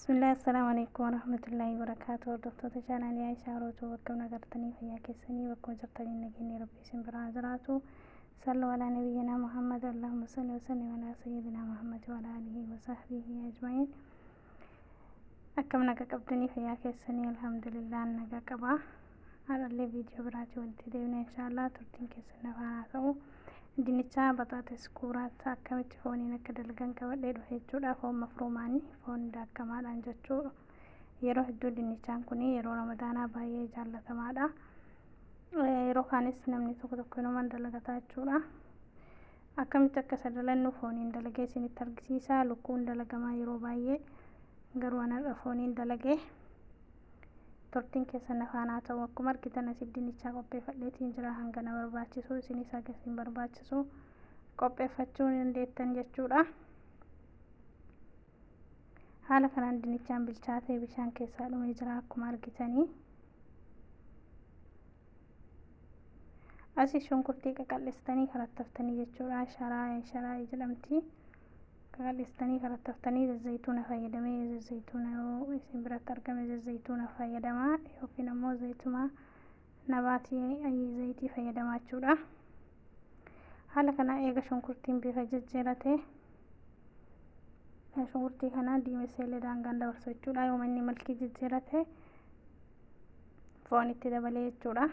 Bismillah, assalamu alaikum warahmatullahi wabarakatuh. Hordoftoota chaanaalii Aishaa Rootuu, bakka nagartanii fayyaa keessanii bakkuma jirtanii nageenyi Rabbi isin biraa jiraatu. Sallu alaa nabiyyina Muhammad, Allahumma salli wa sallim alaa sayyidina Muhammad wa alaa alihi wa sahbihi ajma'in. Akkam naga qabdanii, fayyaa keessanii? Alhamdulillah, naga qaba. Har'allee viidiyoo biraatii walitti deebina inshaallah, turtiin keessan nafaan haa ta'u. Dinnichaa baxaates kuuraata akkamitti fooniin akka dalagan qabadhee dhufe jechuudha. Foon mafruumaanii, foon daakamaadhaan jechuu. Yeroo hedduu dinnichaan kun yeroo Ramadaanaa baay'ee jaallatamaadha. Yeroo kaanis namni tokko tokko inuman dalagataa jechuudha. Akkamitti akka isa dalannu fooniin dalagee isinitti argisiisa. Lukkuun dalagamaa yeroo baay'ee, garuu anarra fooniin dalagee. Turtiin keessan afaan haa ta'u. Akkuma argitan asii dinnichaa qopheeffadheetiin jira. Hanga na barbaachisu, isinis haga isin barbaachisu qopheeffachuu dandeettan jechuudha. Haala kanaan dinnichaan bilchaatee bishaan keessaa dhumee jira akkuma argitanii. Asii shunkurtii qaqal'istanii karattaftanii jechuudha. Sharaa sharaa jedhamti. Qaqal'istanii karattaftanii zayituuna fayyadamee, zayituuna yoo isin biratti argame zayituuna fayyadamaa yookiin ammoo zayituma nabaatii zayitii fayyadamaa jechuudha. Haala kana eega shunkurtiin bifa jijjiirate, shunkurtii kana diimesseellee daangaan dabarsu jechuudha. Yooma inni malkii jijjiirate foon itti dabalee jechuudha.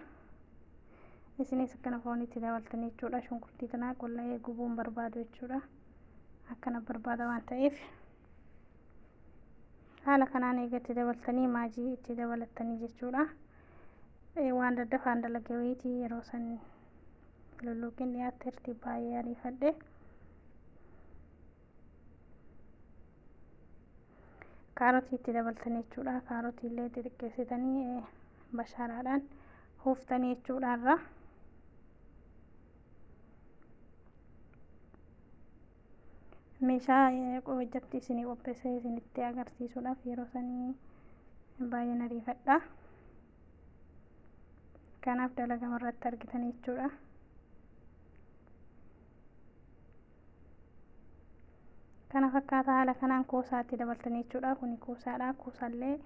Isinis akkana foon itti dabaltanii jechuudha. Shunkurtii kana qulla'ee gubuun barbaadu jechuudha. Akkana barbaada waan ta'eef, haala kanaan eega itti dabaltanii maajii itti dabalattanii jechuudha. Waan daddafaan dalage wayiitii, yeroo san lulluuqiin dhiyaatteerti, baay'ee ariifadhe. Kaarotii itti dabaltanii jechuudha. Kaarotii illee xixiqqeessitanii bashaaraadhaan huuftanii jechuudha irra. Meeshaa hojjatti isinii qopheessee isinitti agarsiisuudhaaf yeroo sanii baay'een ariifadha. Kanaaf dalagama irratti argitanii jechuudha. Kana fakkaata, haala kanaan kuusaatti dabaltanii jechuudha. Kuni kuusaadha. Kuusaallee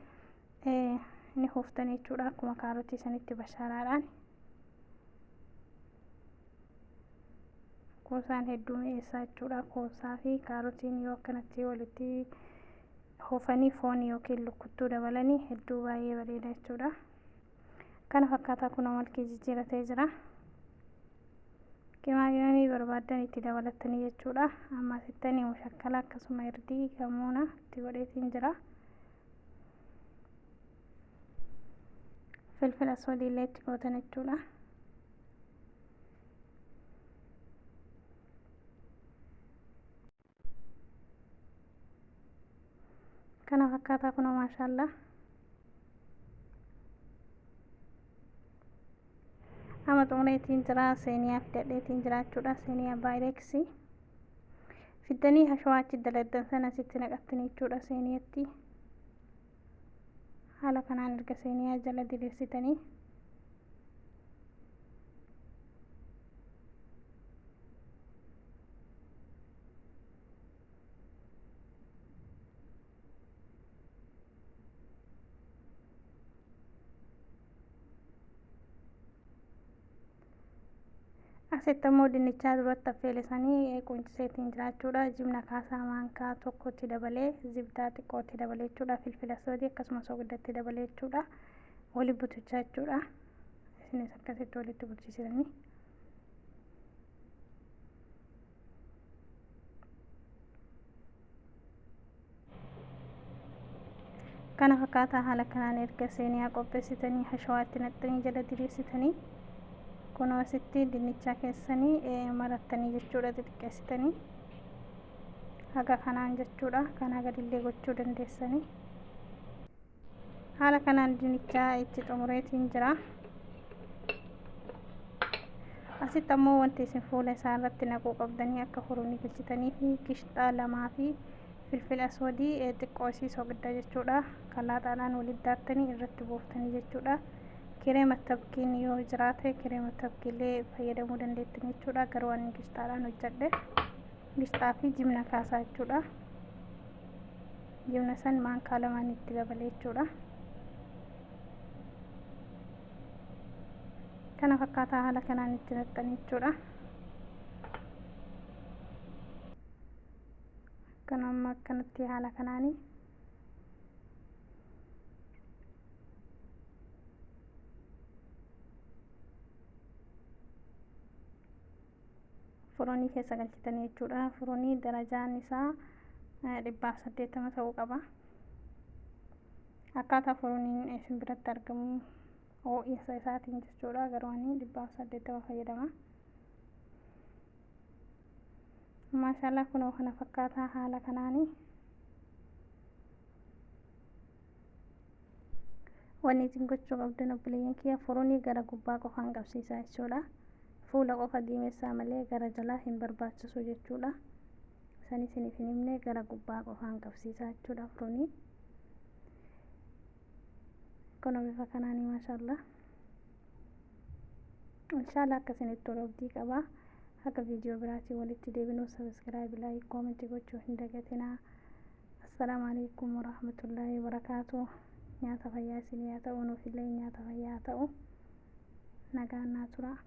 ni huuftanii jechuudha. Akkuma kaarotii sanitti bashaaraadhaan. Kuusaan hedduu mi'eessaa jechuudha. Kuusaa fi kaarotiin yoo akkanatti walitti hoofanii foon yookiin lukkuttuu dabalanii hedduu baay'ee bareeda jechuudha. Kana fakkaataa, kunoo malkii jijjiiratee jira. Qimaaqimamii barbaaddan itti dabalattanii jechuudha. Amma asittanii mushakkala akkasuma irdii kamuuna itti godheetiin jira. Filfila soodiillee itti gootan jechuudha. Kana fakkaataa, kunoo maashaallaa. Amma xumureetiin jira, seeniyaa fidadheetiin jira jechuudha. Seeniyaa baayireeksii fiddanii hashawaa achi dalagdan sana asitti naqattanii jechuudha seeniyatti. Haala kanaan erga seeniyaa jala diriirsitanii, asitti ammoo dinnichaa duratti affeelesanii qunciseetiin jiraachuudha. Jibna kaasaa maankaa tokkotti dabalee, zibdaa xiqqootti dabalee jechuudha. Filfila soodii akkasuma soogidatti dabalee jechuudha. Wali butuchaa jechuudha. Isinis akkasitti walitti bulchisanii. Kana fakkaataa, haala kanaan erga seeniyaa qopheessitanii hashawaatti naqxanii jala diriirsitanii, kunoo asitti dinnichaa keessanii marattanii jechuudha, xixiqqeessitanii haga kanaan jechuudha. Kanaa gadillee gochuu dandeessanii. Haala kanaan dinnichaa itti xumureetiin jira. Asitti ammoo wanti isin fuula isaa irratti naquu qabdanii akka furunii galchitanii fi gishxaa 2 fi filfila soodii xiqqoo isii soogidda jechuudha. Kalaaxaadhaan walitti daaktanii irratti buuftanii jechuudha. Kireema tabkiin yoo jiraate kireema tabkiillee fayyadamuu dandeettan jechuudha. Garuu ani gishxaadhaan hojjedhe. Gishxaa fi jimna kaasaa jechuudha. Jibna san maankaa lamaan itti dabalee jechuudha. Kana fakkaataa haala kanaan itti naqxanii jechuudha. Akkana amma akkanatti haala kanaanii Furoonii keessa galchitanii jechuudha. Furoonii darajaan isaa 180 ta'uu qaba. Akkaataa furooniin isin biratti argamu ho'iinsa isaatiin jechuudha. Garuu ani 180 fayyadama. Maashaallah, kunoo kana fakkaataa haala kanaanii. Wanni isin gochuu qabdan, obboleeyyan kiyya, furoonii gara gubbaa qofaan qabsiisaa jechuudha. Fuula qofa diimessaa malee gara jalaa hin barbaachisu jechuudha. San isiniif hin himne, gara gubbaa qofaan qabsiisaa jechuudha furoonii. Kun bifa kanaanii, maashaallah. Inshallah akka isinitti tolu abdii qaba. Akka viidiyoo biraatiin walitti deebinuu subscribe, like, comment gochuu hin dagatinaa. Assalaamu alaikum warahmatullaahi wabarakaatuh. Nyaata fayyaa isinii haa ta'u, nuufillee nyaata fayyaa haa ta'u. Nagaan naa tura.